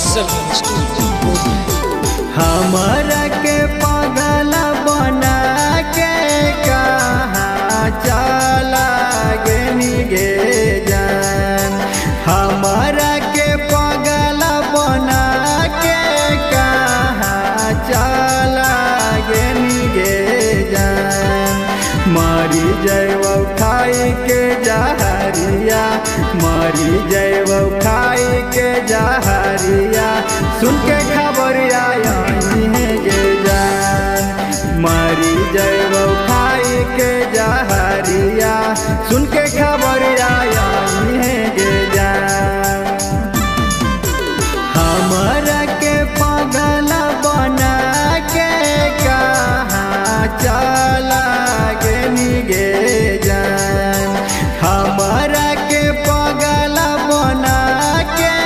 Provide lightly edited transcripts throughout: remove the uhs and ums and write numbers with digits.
सरगम स्टूडियो बोधगया। हमरा के पागल बना के कहाँ चला गेनी गे जान, हमरा के पागल बना के कहाँ चला गेनी गे जान। मरी जैबौ खाई के जहरिया, मरी जैबौ खाई के जहरिया, सुन के खबरिया आई है गे जान। मरी जैबौ खाई के जहरिया, सुन के खबरिया आई है गे जान। हमरा के पागल बना के कहाँ चला गेनी गे जान, हमरा के पागल बना के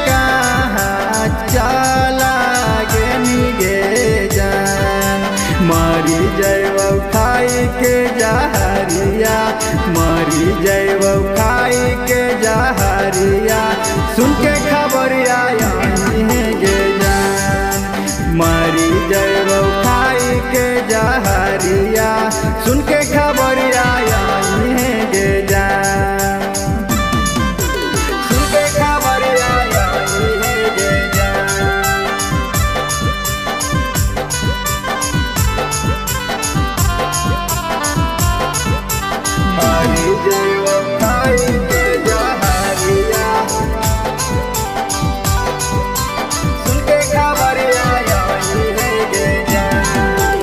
कहाँ चला गेनी गे जान। मरी जैबौ खाई के जहरिया, मरी जैबौ खाई के जहरिया, सुन के खबरिया आई है गे जान। मरी जैबौ खाई के जहरिया, सुन के खबरिया आई है गे जान। सुन के खबरिया आई है गे जान। मरी जैबौ खाई के जहरिया, सुन के खबरिया आई है गे जान।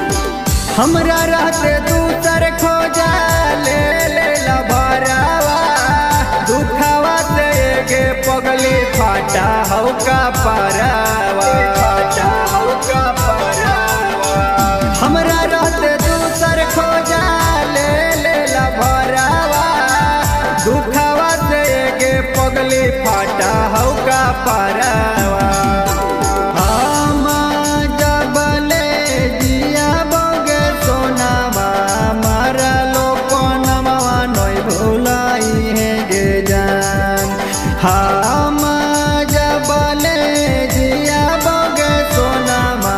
हमरा रहते दूसर खोजा ले ले लभरावा, दुखवा से गे पगली फाटा हौ का परावा, फाटा हौ का परावा। हमरा रहते दूसर खोजा ले ले लभरावा, दुखवा से गे पगली फाटा हौ का परावा। हम जबले जिया बोगे सोनावा, मारलो पनमवा नोय भुलाई है गे जान। हम जबले जिया बोगे सोनावा,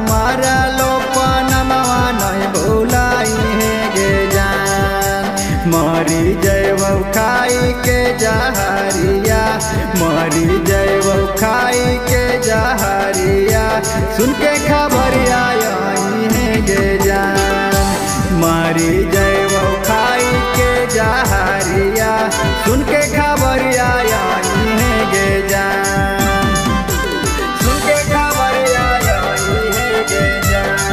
मारलो पनमवा नोय भुलाई है गे जान। मरी जैबौ खाई के जहरिया, मरी जैबौ खाई के जहरिया, सुन के खबरिया आई है गे जान। मरी जैबौ खाई के जहरिया, सुन के खबरिया आई है गे जान। सुन के खबरिया आई है गे जान।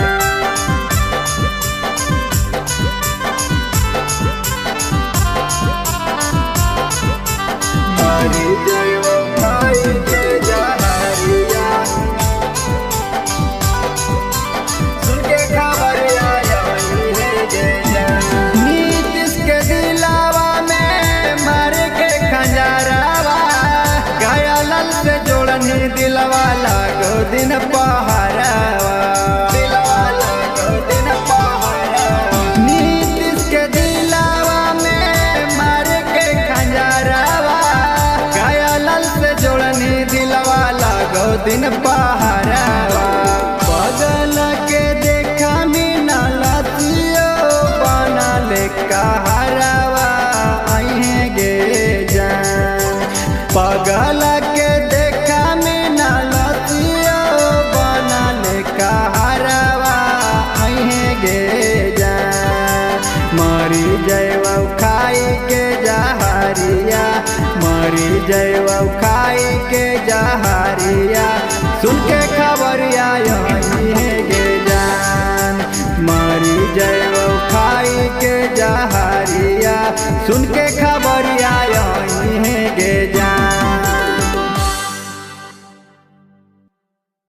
मरी जैबौ खाई के जहरिया, सुन के खबरिया आई है गे जान। नीतीश के दिलावा में मार के खंजरावा, गया लल से जोड़नी दिलवा लागो दिन पहरावा, दिलवा लागो दिन पहरावा। नीतीश के दिलावा में मार के खंजरावा, गया लल से जोड़नी दिलवा लागो दिन पहरावा। बगल के देखा मीना लतियो बना ले कहरावा आई है गे जान। पगल के देखा मीना लतियो बना ले कहरावा आई है गे जान। मरी जैबौ खाई के जहरिया, मरी जैबौ खाई के जहरिया, सुन के खबरिया आई है गे जान। मरी जैबौ खाई के जहरिया, सुन के